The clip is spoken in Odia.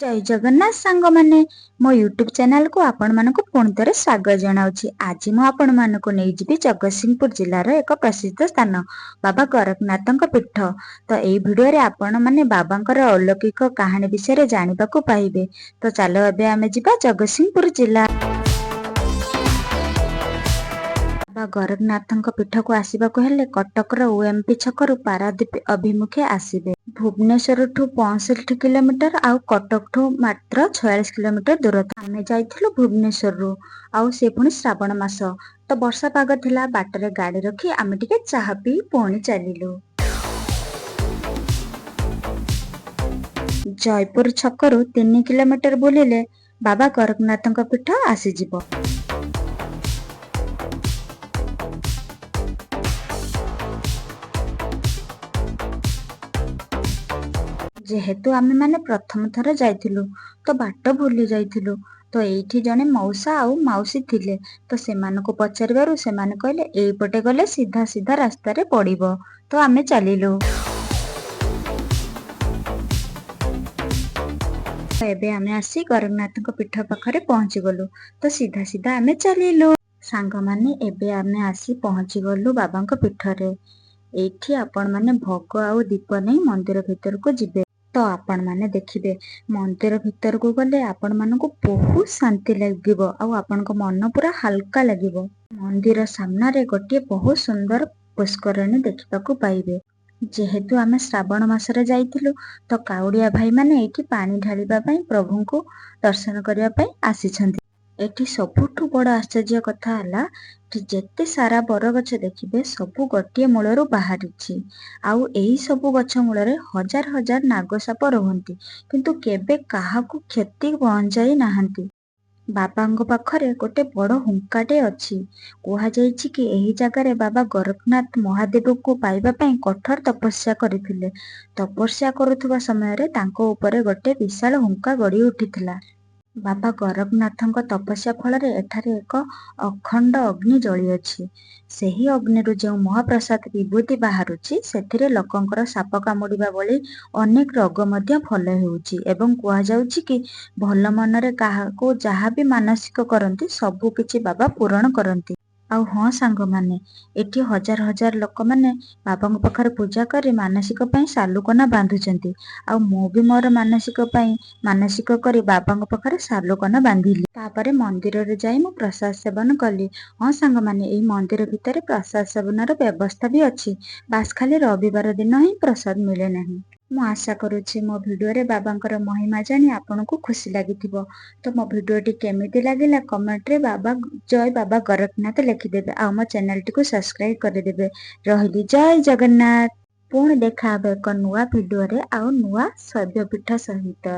ଜୟ ଜଗନ୍ନାଥ ସାଙ୍ଗମାନେ, ମୋ ୟୁଟ୍ୟୁବ୍ ଚ୍ୟାନେଲକୁ ଆପଣମାନଙ୍କୁ ପୁଣି ଥରେ ସ୍ୱାଗତ ଜଣାଉଛି। ଆଜି ମୁଁ ଆପଣମାନଙ୍କୁ ନେଇଯିବି ଜଗତସିଂହପୁର ଜିଲ୍ଲାର ଏକ ପ୍ରସିଦ୍ଧ ସ୍ଥାନ ବାବା ଗୋରଖନାଥଙ୍କ ପୀଠ। ତ ଏଇ ଭିଡିଓରେ ଆପଣମାନେ ବାବାଙ୍କର ଅଲୌକିକ କାହାଣୀ ବିଷୟରେ ଜାଣିବାକୁ ପାଇବେ। ତ ଚାଲ, ଏବେ ଆମେ ଯିବା ଜଗତସିଂହପୁର ଜିଲ୍ଲା। ବାବା ଗୋରଖନାଥଙ୍କ ପୀଠକୁ ଆସିବାକୁ ହେଲେ କଟକର ଓଏମପି ଛକରୁ ପାରାଦ୍ୱୀପ ଅଭିମୁଖେ ଆସିବେ। ଭୁବନେଶ୍ୱରଠୁ 65 କିଲୋମିଟର ଆଉ କଟକଠୁ ମାତ୍ର 46 କିଲୋମିଟର ଦୂରତା। ଆମେ ଯାଇଥିଲୁ ଭୁବନେଶ୍ୱରରୁ, ଆଉ ସେ ପୁଣି ଶ୍ରାବଣ ମାସ, ତ ବର୍ଷା ପାଗ ଥିଲା। ବାଟରେ ଗାଡି ରଖି ଆମେ ଟିକେ ଚାହା ପିଇ ପୁଣି ଚାଲିଲୁ। ଜୟପୁର ଛକରୁ 3 କିଲୋମିଟର ବୁଲିଲେ ବାବା ଗୋରଖନାଥଙ୍କ ପୀଠ ଆସିଯିବ। ଯେହେତୁ ଆମେମାନେ ପ୍ରଥମ ଥର ଯାଇଥିଲୁ, ତ ବାଟ ଭୁଲି ଯାଇଥିଲୁ। ତ ଏଇଠି ଜଣେ ମଉସା ଆଉ ମାଉସୀ ଥିଲେ, ତ ସେମାନଙ୍କୁ ପଚାରିବାରୁ ସେମାନେ କହିଲେ, ଏଇପଟେ ଗଲେ ସିଧା ସିଧା ରାସ୍ତାରେ ପଡିବ। ତ ଆମେ ଚାଲିଲୁ। ଏବେ ଆମେ ଆସି ଗୋରଖନାଥଙ୍କ ପୀଠ ପାଖରେ ପହଞ୍ଚି ଗଲୁ। ତ ସିଧା ସିଧା ଆମେ ଚାଲିଲୁ। ସାଙ୍ଗମାନେ, ଏବେ ଆମେ ଆସି ପହଞ୍ଚି ଗଲୁ ବାବାଙ୍କ ପୀଠରେ। ଏଇଠି ଆପଣମାନେ ଭୋଗ ଆଉ ଦୀପ ନେଇ ମନ୍ଦିର ଭିତରକୁ ଯିବେ। ତ ଆପଣମାନେ ଦେଖିବେ, ମନ୍ଦିର ଭିତରକୁ ଗଲେ ଆପଣମାନଙ୍କୁ ବହୁତ ଶାନ୍ତି ଲାଗିବ ଆଉ ଆପଣଙ୍କ ମନ ପୁରା ହାଲକା ଲାଗିବ। ମନ୍ଦିର ସାମ୍ନାରେ ଗୋଟିଏ ବହୁତ ସୁନ୍ଦର ପୁଷ୍କରିଣୀ ଦେଖିବାକୁ ପାଇବେ। ଯେହେତୁ ଆମେ ଶ୍ରାବଣ ମାସରେ ଯାଇଥିଲୁ, ତ କାଉଡିଆ ଭାଇମାନେ ଏଇଠି ପାଣି ଢାଳିବା ପାଇଁ, ପ୍ରଭୁଙ୍କୁ ଦର୍ଶନ କରିବା ପାଇଁ ଆସିଛନ୍ତି। ଏଠି ସବୁଠୁ ବଡ ଆଶ୍ଚର୍ଯ୍ୟ କଥା ହେଲା କି ଯେତେ ସାରା ବରଗଛ ଦେଖିବେ, ସବୁ ଗୋଟିଏ ମୂଳରୁ ବାହାରିଛି। ଆଉ ଏହି ସବୁ ଗଛ ମୂଳରେ ହଜାର ହଜାର ନାଗ ସାପ ରୁହନ୍ତି, କିନ୍ତୁ କେବେ କାହାକୁ କ୍ଷତି ପହଞ୍ଚାଇ ନାହାନ୍ତି। ବାବାଙ୍କ ପାଖରେ ଗୋଟେ ବଡ ହୁଙ୍କାଟେ ଅଛି। କୁହାଯାଇଛି କି ଏହି ଜାଗାରେ ବାବା ଗୋରଖନାଥ ମହାଦେବଙ୍କୁ ପାଇବା ପାଇଁ କଠୋର ତପସ୍ୟା କରିଥିଲେ। ତପସ୍ୟା କରୁଥିବା ସମୟରେ ତାଙ୍କ ଉପରେ ଗୋଟେ ବିଶାଳ ହୁଙ୍କା ଗଡି ଉଠିଥିଲା। ବାବା ଗୋରଖନାଥଙ୍କ ତପସ୍ୟା ଫଳରେ ଏଠାରେ ଏକ ଅଖଣ୍ଡ ଅଗ୍ନି ଜଳିଅଛି। ସେହି ଅଗ୍ନିରୁ ଯେଉଁ ମହାପ୍ରସାଦ ବିଭୂତି ବାହାରୁଛି, ସେଥିରେ ଲୋକଙ୍କର ସାପ କାମୁଡିବା ଭଳି ଅନେକ ରୋଗ ମଧ୍ୟ ଭଲ ହେଉଛି ଏବଂ କୁହାଯାଉଛି କି ଭଲ ମନରେ କାହାକୁ ଯାହା ବି ମାନସିକ କରନ୍ତି, ସବୁ କିଛି ବାବା ପୂରଣ କରନ୍ତି। ଆଉ ହଁ ସାଙ୍ଗମାନେ, ଏଠି ହଜାର ହଜାର ଲୋକମାନେ ବାବାଙ୍କ ପାଖରେ ପୂଜା କରି ମାନସିକ ପାଇଁ ସାଲୁକନା ବାନ୍ଧୁଛନ୍ତି। ଆଉ ମୁଁ ବି ମୋର ମାନସିକ ପାଇଁ ମାନସିକ କରି ବାବାଙ୍କ ପାଖରେ ସାଲୁକନା ବାନ୍ଧିଲି। ତାପରେ ମନ୍ଦିରରେ ଯାଇ ମୁଁ ପ୍ରସାଦ ସେବନ କଲି। ହଁ ସାଙ୍ଗମାନେ, ଏଇ ମନ୍ଦିର ଭିତରେ ପ୍ରସାଦ ସେବନର ବ୍ୟବସ୍ଥା ବି ଅଛି। ବାସ୍, ଖାଲି ରବିବାର ଦିନ ହିଁ ପ୍ରସାଦ ମିଳେ ନାହିଁ। ମୁଁ ଆଶା କରୁଛି, ମୋ ଭିଡିଓରେ ବାବାଙ୍କର ମହିମା ଜାଣି ଆପଣଙ୍କୁ ଖୁସି ଲାଗିଥିବ। ତ ମୋ ଭିଡିଓଟି କେମିତି ଲାଗିଲା, କମେଣ୍ଟରେ ବାବା ଜୟ ବାବା ଗୋରଖନାଥ ଲେଖିଦେବେ ଆଉ ମୋ ଚ୍ୟାନେଲଟିକୁ ସବସ୍କ୍ରାଇବ କରିଦେବେ। ରହିଲି, ଜୟ ଜଗନ୍ନାଥ। ପୁଣି ଦେଖା ହେବ ଏକ ନୂଆ ଭିଡିଓରେ ଆଉ ନୂଆ ଶୈବପୀଠ ସହିତ।